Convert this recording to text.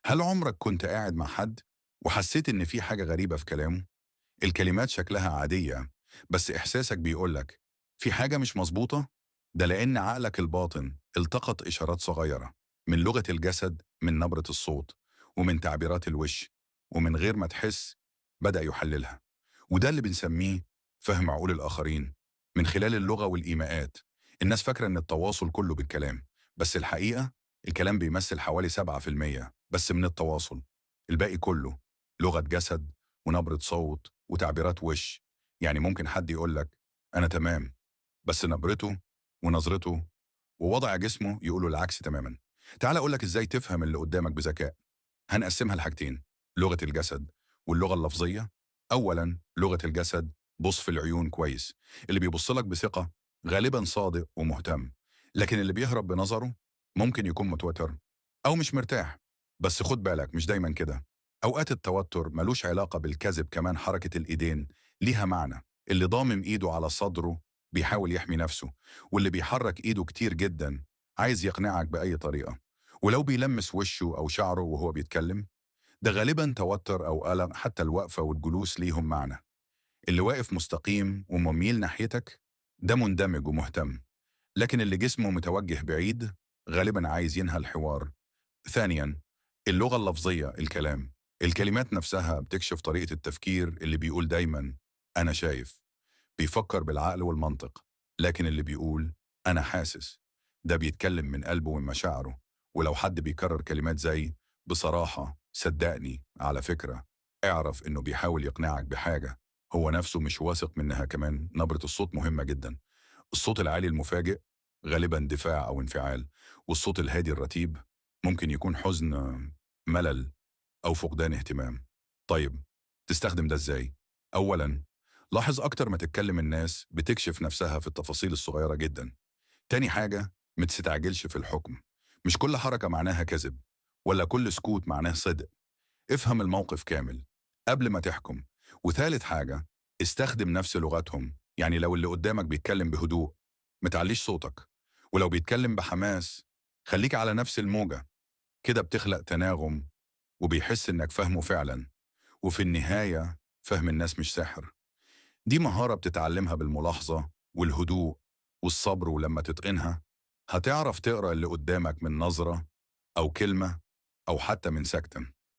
هل عمرك كنت قاعد مع حد وحسيت إن في حاجة غريبة في كلامه؟ الكلمات شكلها عادية، بس إحساسك بيقولك في حاجة مش مظبوطة؟ ده لأن عقلك الباطن التقط إشارات صغيرة من لغة الجسد، من نبرة الصوت، ومن تعبيرات الوش، ومن غير ما تحس بدأ يحللها. وده اللي بنسميه فهم عقول الآخرين من خلال اللغة والإيماءات. الناس فاكرة إن التواصل كله بالكلام، بس الحقيقة الكلام بيمثل حوالي 7% بس من التواصل. الباقي كله لغة جسد ونبرة صوت وتعبيرات وش. يعني ممكن حد يقول لك أنا تمام، بس نبرته ونظرته ووضع جسمه يقولوا العكس تماما. تعال أقول لك إزاي تفهم اللي قدامك بذكاء. هنقسمها لحاجتين: لغة الجسد واللغة اللفظية. أولا، لغة الجسد. بص في العيون كويس. اللي بيبص لك بثقة غالبا صادق ومهتم، لكن اللي بيهرب بنظره ممكن يكون متوتر أو مش مرتاح. بس خد بالك، مش دايما كده. أوقات التوتر ملوش علاقة بالكذب. كمان حركة الإيدين ليها معنى. اللي ضامم إيده على صدره بيحاول يحمي نفسه، واللي بيحرك إيده كتير جدا عايز يقنعك بأي طريقة. ولو بيلمس وشه أو شعره وهو بيتكلم، ده غالبا توتر أو قلق. حتى الوقفة والجلوس ليهم معنى. اللي واقف مستقيم ومميل ناحيتك ده مندمج ومهتم، لكن اللي جسمه متوجه بعيد غالبا عايز ينهى الحوار. ثانيا، اللغة اللفظية، الكلام. الكلمات نفسها بتكشف طريقة التفكير. اللي بيقول دايما أنا شايف بيفكر بالعقل والمنطق، لكن اللي بيقول أنا حاسس ده بيتكلم من قلبه ومن مشاعره. ولو حد بيكرر كلمات زي بصراحة، صدقني، على فكرة، اعرف إنه بيحاول يقنعك بحاجة هو نفسه مش واثق منها. كمان نبرة الصوت مهمة جدا. الصوت العالي المفاجئ غالبا دفاع أو انفعال، والصوت الهادي الرتيب ممكن يكون حزن، ملل، أو فقدان اهتمام. طيب، تستخدم ده إزاي؟ أولاً، لاحظ أكتر ما تتكلم. الناس بتكشف نفسها في التفاصيل الصغيرة جدا. تاني حاجة، ما تستعجلش في الحكم. مش كل حركة معناها كذب، ولا كل سكوت معناه صدق. افهم الموقف كامل قبل ما تحكم. وثالث حاجة، استخدم نفس لغتهم. يعني لو اللي قدامك بيتكلم بهدوء، ما تعليش صوتك، ولو بيتكلم بحماس خليك على نفس الموجة. كده بتخلق تناغم، وبيحس إنك فاهمه فعلا. وفي النهاية، فهم الناس مش سحر، دي مهارة بتتعلمها بالملاحظة والهدوء والصبر، ولما تتقنها هتعرف تقرأ اللي قدامك من نظرة أو كلمة أو حتى من سكتة.